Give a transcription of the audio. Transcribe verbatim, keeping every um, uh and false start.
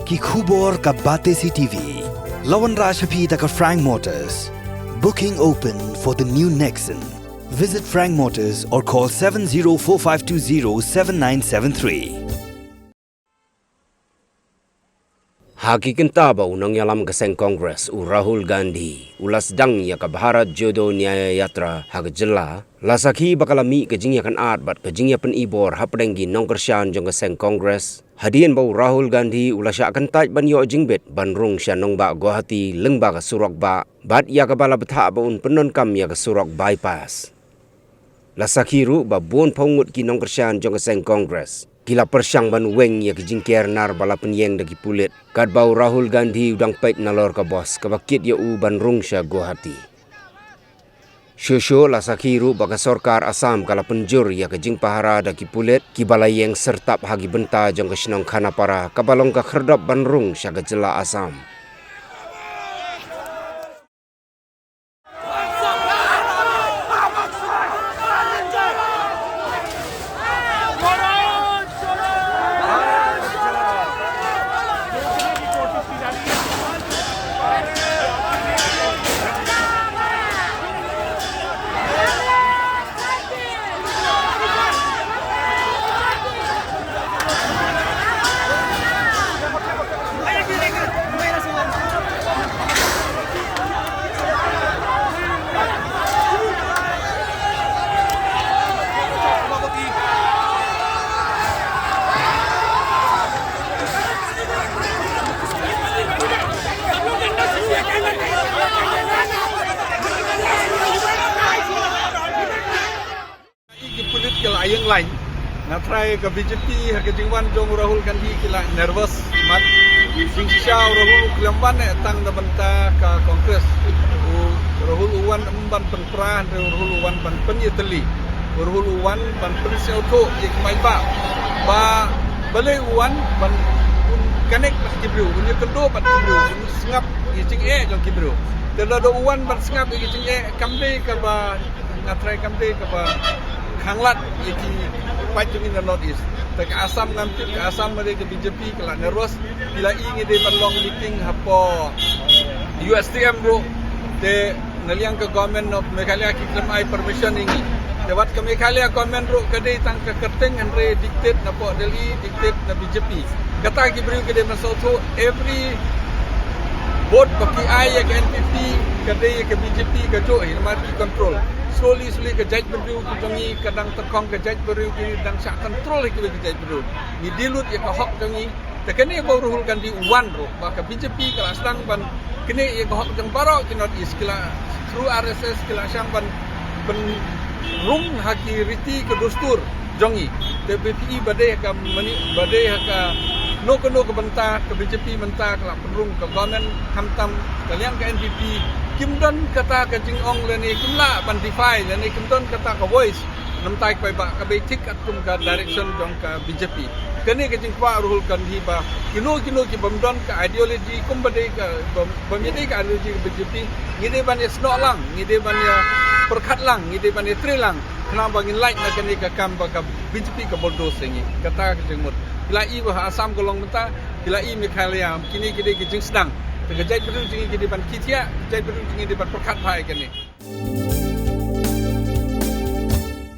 Ki khubor ka Batesi TV. La wanrah sha phi da ka Frank Motors. Booking open for the new Nexon. Visit Frank Motors or call seven zero four five two zero seven nine seven three. Ha ki kynta ba u nongïalam ka seng Congress u Rahul Gandhi u la sdang ïa ka Bharat Jodo Nyaya Yatra ha ka jylla, la sakhi ba ka la mih ka jingïakynad bad ka jingïapynibor hapdeng ki nongkyrshan jong ka seng Congress. Hadien ba u Rahul Gandhi u la shah kyntait ban ïoh jingbit ban rung sha nongbah Guwahati lyngba ka surok bah, bad ïa kaba la bthah ba un pyndonkam ïa ka surok bypass. La sakhi ruh ba bun phew ngut ki nongkyrshan jong ka seng Congress ki la pyrshang ban weng ïa ki jingker nar ba la pynïeng da ki pulit, katba u Rahul Gandhi u dang peit nalor ka bos kaba kit ïa u ban rung sha Guwahati. Shuh shuh la sakhi ruh ba ka sorkar Assam ka la pynjur ïa ka jingpahara da ki pulit kiba la ïeng syrtap ha ki bynta jong ka shnong Khanapara kaba long ka khyrdop ban rung sha ka jylla Assam. Ki pulit ki la ïeng lain. Nga tharai ka B J P ha ka jingwan jong u Rahul Gandhi ki la nervous mat. Jingshisha u Rahul u khlem wan eh tang na bynta ka Congress. U Rahul u wan ym ban pynpra, hynrei u Rahul u wan ban pynïatylli. U Rahul u wan ban pynsngewthuh ïa ki paidbah ba balei u wan ban un connect bad ki briew, un ïakynduh bad ki briew, un sngap ïa ki jingeh jong ki briew. Te lada u wan ban sngap ïa ki jingeh, kam dei kaba, nga tharai kam dei kaba khanglad ïa ki paid jong ngi na North East. Te ka Assam ngam tip, ka Assam ma dei ka B J P ka la nervous, ki la ïohi ngi dei ban long meeting hapoh U S T M ruh. Te na liang ka Government of Meghalaya ki khlem ai permission ïa ngi. Te wat ka Meghalaya Government ruh ka dei tang ka kyrteng, hynrei dictate napoh Delhi, dictate na B J P. Kata ki briew ki dei ban sngewthuh, every vote ba ki ai ïa ka N P P ka dei ïa ka B J P ka juh hi, namar ki control. Slowly slowly ka jaitbynriew ki jong ngi ka dang tyrkhong, ka jaitbynriew ki dang shah control hi kiwei ki jaitbynriew. Ngi die lut ïa ka hok jong ngi. Te kane ba u Rahul Gandhi u wan ruh, ba ka B J P ka la sdang ban knieh ïa ka hok jong baroh ki North East, ki la through R S S ki la sdang ban pynrung ha ki riti ka dustur jong ngi. Te B P E ba dei ha ka mani, ba dei ha kano kano ka bynta, ka B J P mynta ka la pynrung, ka government khamtam ka liang ka N P P, kim don kata ka jingong lane kim lah ban defy lane kim don kata ka voice. Namar ki paidbah, ka bei thik katkum ka direction jong ka B J P. Kane ka jingkwah u Rahul Gandhi ba kino kino ki bym don ka ideology kumba dei ka, bym, bym ïadei ka ideology ka B J P, ngi dei ban ïasnoh lang, ngi dei ban ïapyrkhat lang, ngi dei ban ïatrei lang. Khnang ba ngin lait na kane ka kam ba ka B J P ka bulldoze ïa ngi. Kata ka jingmut. Phi la i ba ha Assam ka long mynta, phi la i Meghalaya, kine ki dei ki jingsdang. Te ka jaitbynriew jong ngi ki dei ban kithiah, ka jaitbynriew jong ngi dei ban pyrkhat bha ïa kane.